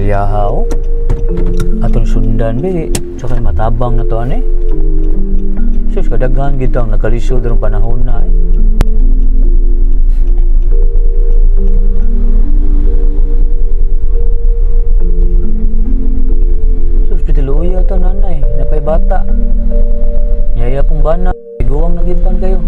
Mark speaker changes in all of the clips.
Speaker 1: Pamilyaha oh. Atong sundan be, tsaka matabang na to ani. Sus, kadaghan gid ang nagkalisod rong panahon na eh. Sus, pitiluya to nanay, napay bata. Yaya pong bana, iguang nagintan kayo.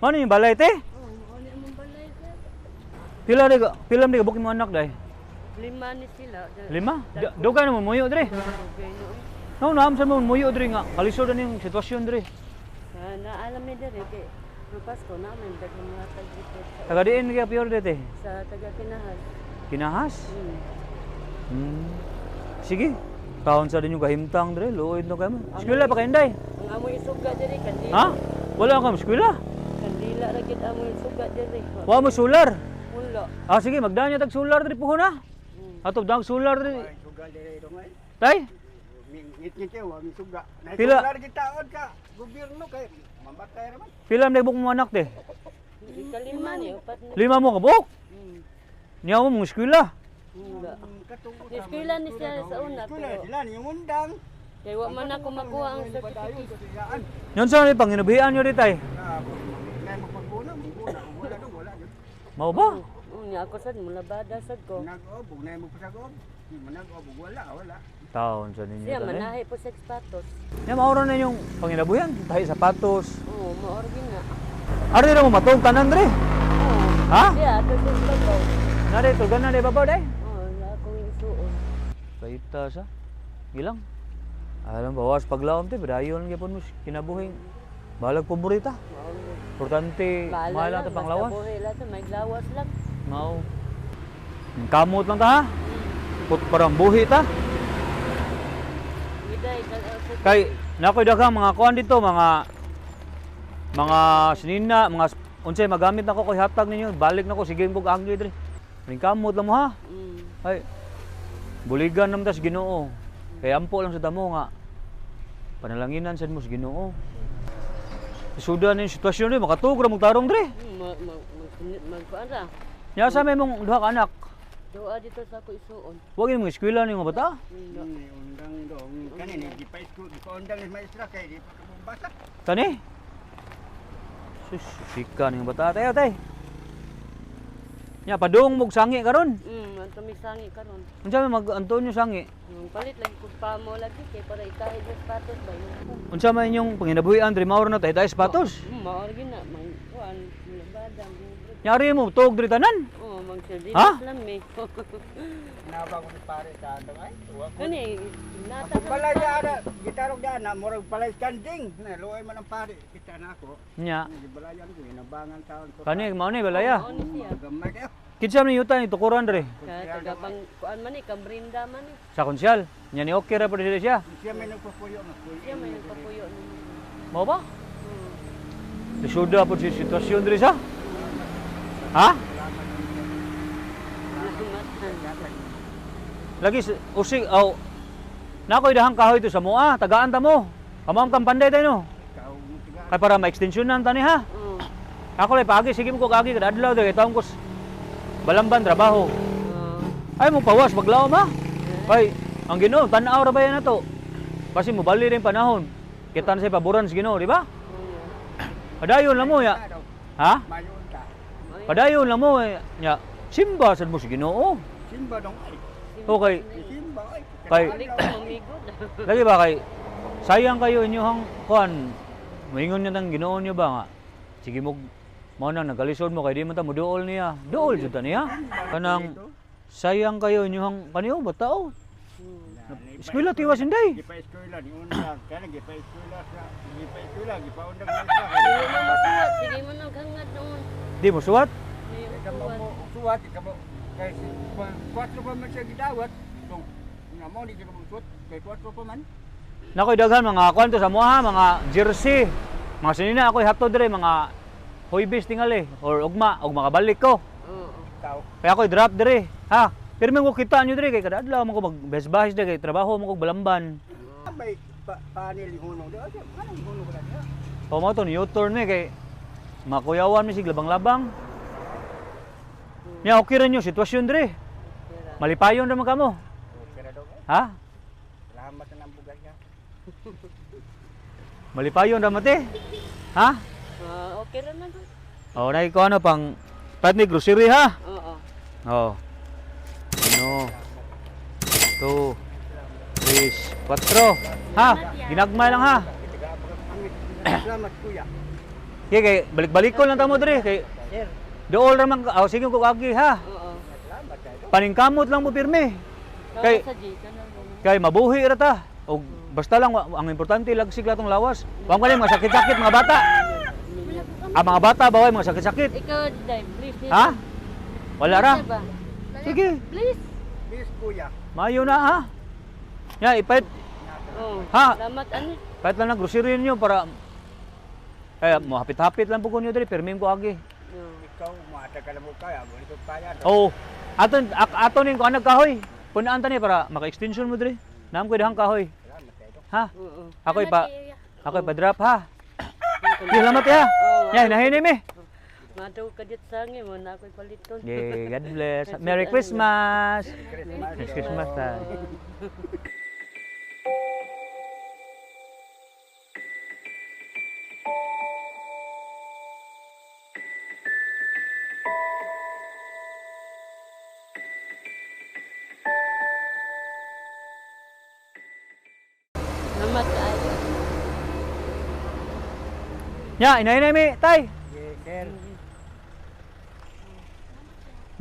Speaker 1: Mano yung balay te?
Speaker 2: Oo, ano among balay sir?
Speaker 1: Pila di ka, pila di ka bukin mo anak day?
Speaker 2: Lima ni sila.
Speaker 1: Lima? Dugay na mo muyo dre.
Speaker 2: Dugay noon.
Speaker 1: No, naam sa mo muyo dre nga. Kalisod na yung sitwasyon dre.
Speaker 2: Ah, naalam ni dere kay ang Pasko namin daghang mga tag dito sa,
Speaker 1: Taga diin kaya pior dete.
Speaker 2: sa taga Kinahas.
Speaker 1: Kinahas.
Speaker 2: Hmm.
Speaker 1: Sige. Taon sa din yung kahimtang dre, luoy no kayo. Eskwela pa kayo inday?
Speaker 2: Ang amoy isuga dere kandila.
Speaker 1: Ha? Wala kang eskwela?
Speaker 2: Kandila ra gid amoy isuga dere.
Speaker 1: Wa mo solar.
Speaker 2: Wala.
Speaker 1: Ah sige, magdaan niya tag solar dre puhon na. Ato dang solar dre.
Speaker 3: Suga dire dong ay.
Speaker 1: Tay,
Speaker 3: Ngit-ngit kayo, wa mi suga.
Speaker 1: Pila?
Speaker 3: Naisugar gitaon ka gobyerno kay mamatay ra man.
Speaker 1: pila man buk mo anak te?
Speaker 2: Ikalima ni upat ni.
Speaker 1: Lima mo kabuk. Niya mo mong eskwela.
Speaker 2: Wala.
Speaker 3: Katong
Speaker 2: Ni eskwela ni siya sa una
Speaker 3: Eskwela
Speaker 2: pero
Speaker 3: sila ni undang.
Speaker 2: kay wa man ako makuha ang certificate.
Speaker 1: Nyon sa ni panginabihan niyo di tay.
Speaker 3: Nay magpaguna, maguna, wala dong, wala gyud.
Speaker 1: Mao ba?
Speaker 2: Unya ako sad mulabada sad ko.
Speaker 3: Nag-ob, nay mo pasag-ob. Di man nag-ob, wala, wala.
Speaker 1: Taon sa ninyo
Speaker 2: Siya
Speaker 1: tanay.
Speaker 2: manahi po sa sapatos.
Speaker 1: Nya maoro na yung panginabuyan, tahi sapatos.
Speaker 2: Oo, maorgin na.
Speaker 1: Ari ra mo matog tanan dre.
Speaker 2: Oo.
Speaker 1: Ha?
Speaker 2: Siya ato sa babaw.
Speaker 1: Nare tulgan na de babaw day.
Speaker 2: Oo, na akong isuon.
Speaker 1: Paita sa gilang. Alam bawas paglaom te badayon gyapon mo kinabuhi. Balag pobreta. Importante
Speaker 2: Bahala
Speaker 1: mahal
Speaker 2: lang,
Speaker 1: ang panglawas.
Speaker 2: basta buhi lang, may lawas lang.
Speaker 1: Mao. Kamot lang ta ha. Put parang buhi ta.
Speaker 2: Giday,
Speaker 1: Kay nakoy daghang mga kuan dito mga mga sinina, mga unsay magamit nako koy hatag ninyo, balik nako sige kog anggi dre. Ning kamot lang mo ha. Ay. Buligan naman tas Ginoo. Kay ampo lang sa damo nga. Panalanginan sad mo sa Ginoo. Suda na yung sitwasyon dre, makatug ra mong tarong dre.
Speaker 2: Mag mag mag kuan ra.
Speaker 1: Nya sa may mong duha ka anak.
Speaker 2: Doa dito sa ako isuon.
Speaker 1: Wag imong eskwela ni mga bata.
Speaker 3: Ni undang dong kani ni di pa isko, di pa undang ni maestra kay di pa kabasa.
Speaker 1: Tani. Sus, sika ni mga bata tayo tay. Nya padung mog sangi karon.
Speaker 2: Anto mi sangi karon.
Speaker 1: Unsa may mag Antonio sangi?
Speaker 2: Ang palit lagi kog pamo lagi kay para itahid sa sapatos ba yun.
Speaker 1: Unsa man inyong panginabuhian dre maor na tayo tayo sapatos.
Speaker 2: Mao gyud na mang kuan mulabada.
Speaker 1: Nyari mo tuog dre tanan.
Speaker 2: Oh, mang
Speaker 1: Ha?
Speaker 2: sardinas lang mi.
Speaker 3: Naba ko ni pare sa andang ay. Wa ko.
Speaker 2: Kani nata
Speaker 3: Ako balay di ana, gitarog di ana, murag balay kanding. Na luoy man ang pare, kita na ako.
Speaker 1: Nya.
Speaker 3: Gibalayan ko inabangan taon ko.
Speaker 1: Kani mao ni balaya.
Speaker 2: Mao ni siya.
Speaker 3: Gamay kayo.
Speaker 1: Kinsa man yuta ni tukuran dre?
Speaker 2: Ka taga pang kuan man ni kambrinda man ni.
Speaker 1: Sa konsyal. Nya ni okay ra pud siya.
Speaker 3: Siya may nagpapuyo nga kuyo.
Speaker 2: Siya may nagpapuyo ni.
Speaker 1: Mao ba? Lisuda po si sitwasyon diri sa. Ha? Lagi usig aw. Nakoy dahang kahoy to sa moa, tagaan ta mo. Kamam kang panday tayo no.
Speaker 3: Ikaw mo tiga.
Speaker 1: Kay para ma-extensyonan ta ni ha.
Speaker 2: Oo.
Speaker 1: Ako lay paagi sige mo ko kaagi kada adlaw diri kay taon ko balamban trabaho.
Speaker 2: Oo.
Speaker 1: Ay mo pawas maglaom ha. Kay ang Ginoo tan-aw ra ba yan nato. Kasi mo bali rin panahon. Kita na sa paboran sa Ginoo, di ba? Padayon lang mo ya. Ha?
Speaker 3: Mayon ta.
Speaker 1: Padayon lang mo eh. Nya, simba sad mo sa Ginoo.
Speaker 3: Simba dong ay.
Speaker 1: Okay.
Speaker 3: Simba ay.
Speaker 1: Kay
Speaker 2: Balik ko mamigod.
Speaker 1: lagi ba kay sayang kayo inyong kuan moingon niya tang Ginoo niyo ba nga. Sige mo mao na nagkalisod mo kay di man ta moduol niya. Duol jud ta niya. Kanang sayang kayo inyong kaniyo ba tao? Eskwela tiwas inday.
Speaker 3: Di pa eskwela ni undang. Kaya di pa eskwela sa di pa eskwela di pa undang maestra.
Speaker 2: Sige mo masuwat, sige mo naghangad noon.
Speaker 1: Di mo suwat?
Speaker 2: Di mo
Speaker 3: Ikaw
Speaker 2: suwat.
Speaker 3: mo suwat ikaw mo kay kwatro pa man siya gidawat. Dong nga mo di ka mo suwat kay kwatro pa man.
Speaker 1: Nakoy daghan mga kuan to sa moha, mga jersey. Mga sinina ako'y hatod dre mga Huybis tingali or ugma og makabalik ko.
Speaker 2: Oo.
Speaker 3: Tao.
Speaker 1: Kaya ako'y drop dre. Ha? Pero may ko kita nyo dre kay kada adlaw man ko magbes-bahis dre kay trabaho man ko balamban.
Speaker 3: May Panel yung hunong doon. Ano yung hunong ko na diya?
Speaker 1: O mo to ni U-turn mi kay makuyawan mi sig labang-labang. Nya okay ra nyo sitwasyon dre.
Speaker 2: Pera.
Speaker 1: Malipayon ra man kamo.
Speaker 3: Okay ra daw eh.
Speaker 1: Ha?
Speaker 3: Salamat na ng bugas niya.
Speaker 1: Malipayon ra man te. Ha?
Speaker 2: Ah, okay ra man.
Speaker 1: O nay ko ano pang pat ni grocery ha.
Speaker 2: Oo.
Speaker 1: Oh. Ano? Two, tres, cuatro. Ha? Ginagmay lang ha.
Speaker 3: Salamat kuya.
Speaker 1: Okay, kay balik-balik ko lang tamo dre kay
Speaker 3: Sir,
Speaker 1: dool ra man oh, sige ko agi ha.
Speaker 2: Oo.
Speaker 3: salamat tayo.
Speaker 1: Paningkamot lang mo pirmi.
Speaker 2: Kay
Speaker 1: Kay-
Speaker 2: sa G kana mo.
Speaker 1: Kay mabuhi ra ta. Og basta lang ang importante lagsig lang tong lawas. Wa man mga sakit-sakit mga bata. Ah, mga bata baway mga sakit-sakit.
Speaker 2: Ikaw, Day, please.
Speaker 1: Ha? Wala ra.
Speaker 2: Ba?
Speaker 1: Sige,
Speaker 2: Please.
Speaker 3: Please kuya.
Speaker 1: maayo na ha. Ya, ipait
Speaker 2: Oo.
Speaker 1: Ha?
Speaker 2: Salamat ani.
Speaker 1: pait lang ng grocery ninyo para eh mo hapit-hapit lang po ko niyo diri pirmi ko agi.
Speaker 2: Oo.
Speaker 3: Ikaw, mata ka lang mo kaya. Wala ko kaya.
Speaker 1: Oh, aton aton ning ko anag kahoy. Punaan ta ni para maka-extension mo diri. Naam ko dahang kahoy.
Speaker 3: Salamat tayo.
Speaker 1: Ha?
Speaker 2: Oo.
Speaker 1: Ako ipa ako ipa-drop ha. Salamat ya.
Speaker 2: Oo.
Speaker 1: Ya, hinahinay mi.
Speaker 2: Madaw ka dit sangi mo na ako'y paliton.
Speaker 1: Yeah, God bless. Merry Christmas.
Speaker 3: Christmas.
Speaker 1: Merry Christmas. Ha.
Speaker 2: Salamat ay.
Speaker 1: Ya, inahinay mi, tay.
Speaker 3: Yes, sir.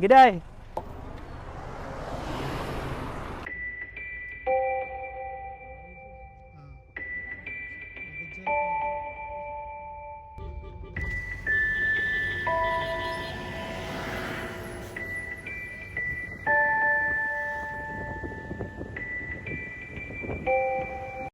Speaker 1: Giday.